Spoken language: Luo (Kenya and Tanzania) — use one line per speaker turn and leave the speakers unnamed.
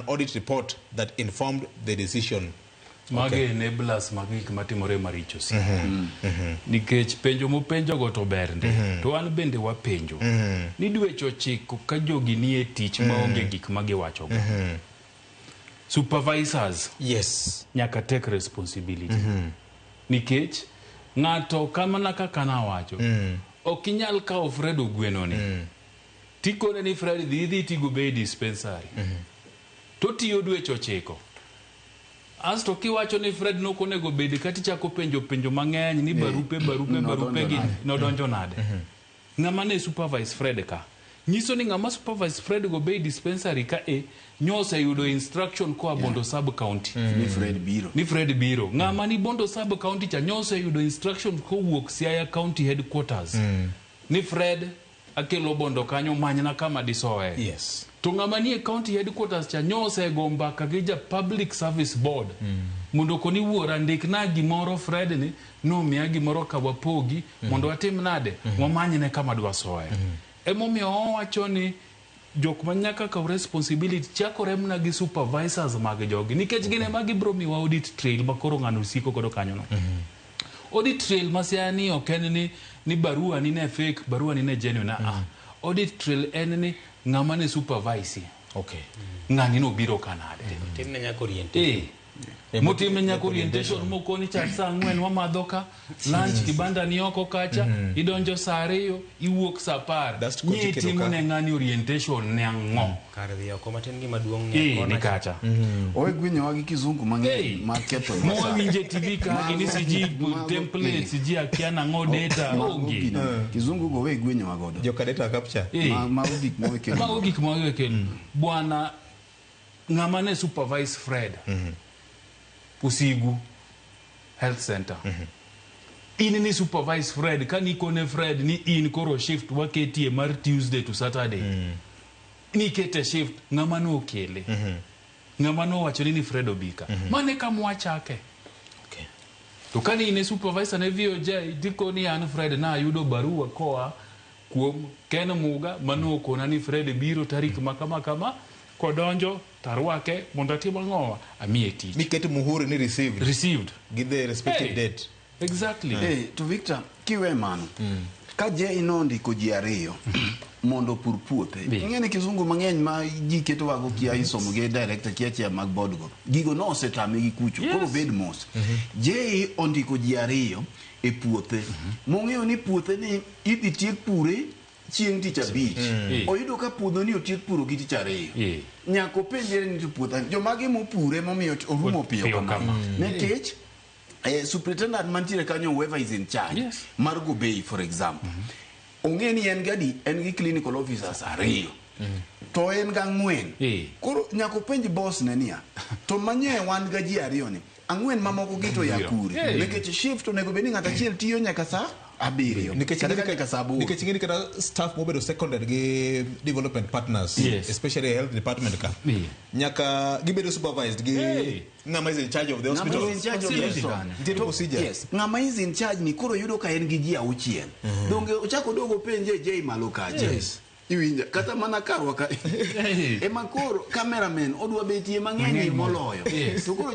Audit report that informed the decision.
Magi enablers mag gik matimore maricho si. Nikech penjo mopenjogo to ber ndi. To an bende wapenjo. Ni dweche 9 ka jogi nie tich maonge gik ma giwachogo. Supervisors nyaka take responsibility. Nikech ng'ato kamana kaka nawacho, ok inyal kawo Fred Ogweno ni. Tikone ni Fred dhi idhi tigo bei dispensary. To tiyo dweche 9. Asto kiwacho ni Fred nok onego bed kata ichako penjo penjo mang'eny ni barupe barupe barupe gi nodonjo nade. Ng'ama ne supervise Fred ka. Nyiso ni ng'ama supervise Fred go bei dispensary ka e nyoseyudo instruction koa Bondo sub county.
Ni Fred biro.
Ni Fred biro. Ng'ama ni Bondo sub county cha nyoseyudo instruction kowuok Siaya County headquarters. Ni Fred akelo Bondo kanyo manyna kama disoe. To ng'ama nie county headquarters cha nyosego mbaka gi ja public service board. Mondo koni wuora ndikna gimoro Fred ni nomiya gimoro ka wapogi mondo watim nade wamanyne kama dwasoe. Emomiyo owacho ni jok ma nyaka kaw responsibility chakore mana gi supervisors mag jogi nikech gin ema gibiro miwa audit trail ma koro ng'ano siko godo kanyo no. Audit trail ma Siaya ni ok en ni barua ni ne fake, barua ni ne genuine. Audit trail en ni ng'ama ne supervise. Ng'ani nobiro kanade.
Timne nyaka orientation.
Motimne nyaka orientation mokoni chak saa 4 wamadho ka, lunch kibanda ni oko kacha, idonjo saa 2, iwuok saa 10. Ni itimo ne ng'ani orientation ne ang'o?
Kar dhi oko matin gima duong' ni
ni kacha.
Owe gwinyowa gi kizungu mang'eny ma ketho
Mo winje TV ka gini siji templates siji akia nang'o data onge.
Kizungu go we gwinyowa godo.
Joka data capture.
Mago gik ma wekelo.
Mago gik ma wekelo. Bwana ng'ama ne supervise Fred. Usigu Health Center. In ni supervise Fred ka nikone Fred ni in koro shift waketie mar Tuesday to Saturday. Nikete shift ng'ama nokele. Ng'ama nowacho ni Fred obika. Mane kama wachake. To kani in e supervisor ne VOJ tikoni an Fred na ayudo barua koa kuom Ken Muga manokona ni Fred biro tarik ma kama kama kodonjo tarwake mondo atim ang'owa amiye tich.
Miket muhuri ni received.
Received.
Gi the respective date.
Exactly.
To Victor, kiwe mano. Ka je inondiko ji 2 mondo opur puothe. Ing'e ni kizungu mang'eny ma ji keto wago kia isomo gi director kia chia mag board go. Gigo no osetame gi kucho. Koro bed mos. Je ondiko ji 2 e puothe. Mong'eyo ni puothe ni idhi tiek pure chieng' tich 5. Oyudo ka puodho ni otiek puro gi tich 2. Nyaka openjre ni to puothe jomage mopure momiyo orumo piyo kama. Nikech superintendent mantiere kanyo whoever is in charge mar Gobei for example. Ong'e ni en gadi en gi clinical officers 2. To en ga 4. Koro nyaka openj boss ne niya. To manye wan ga ji 2 ni. 4 mamoko gito ya kure. Nikech shift onego bed ni ng'ato achiel tiyo nyaka saa 7.
Nikech ing'e ni kata staff mobedo seconded gi development partners, especially health department ka. Nyaka gibedo supervised gi ng'ama is in charge of the hospital.
Ng'ama is in charge of the hospital.
Nitie procedure.
Yes. Ng'ama is in charge ni koro yudo ka en gi ji 6. Donge ochako dogo penje J malo kacha. Iwinja kata mana karwa ka. Ema koro cameraman odwa betie mang'eny moloyo. To koro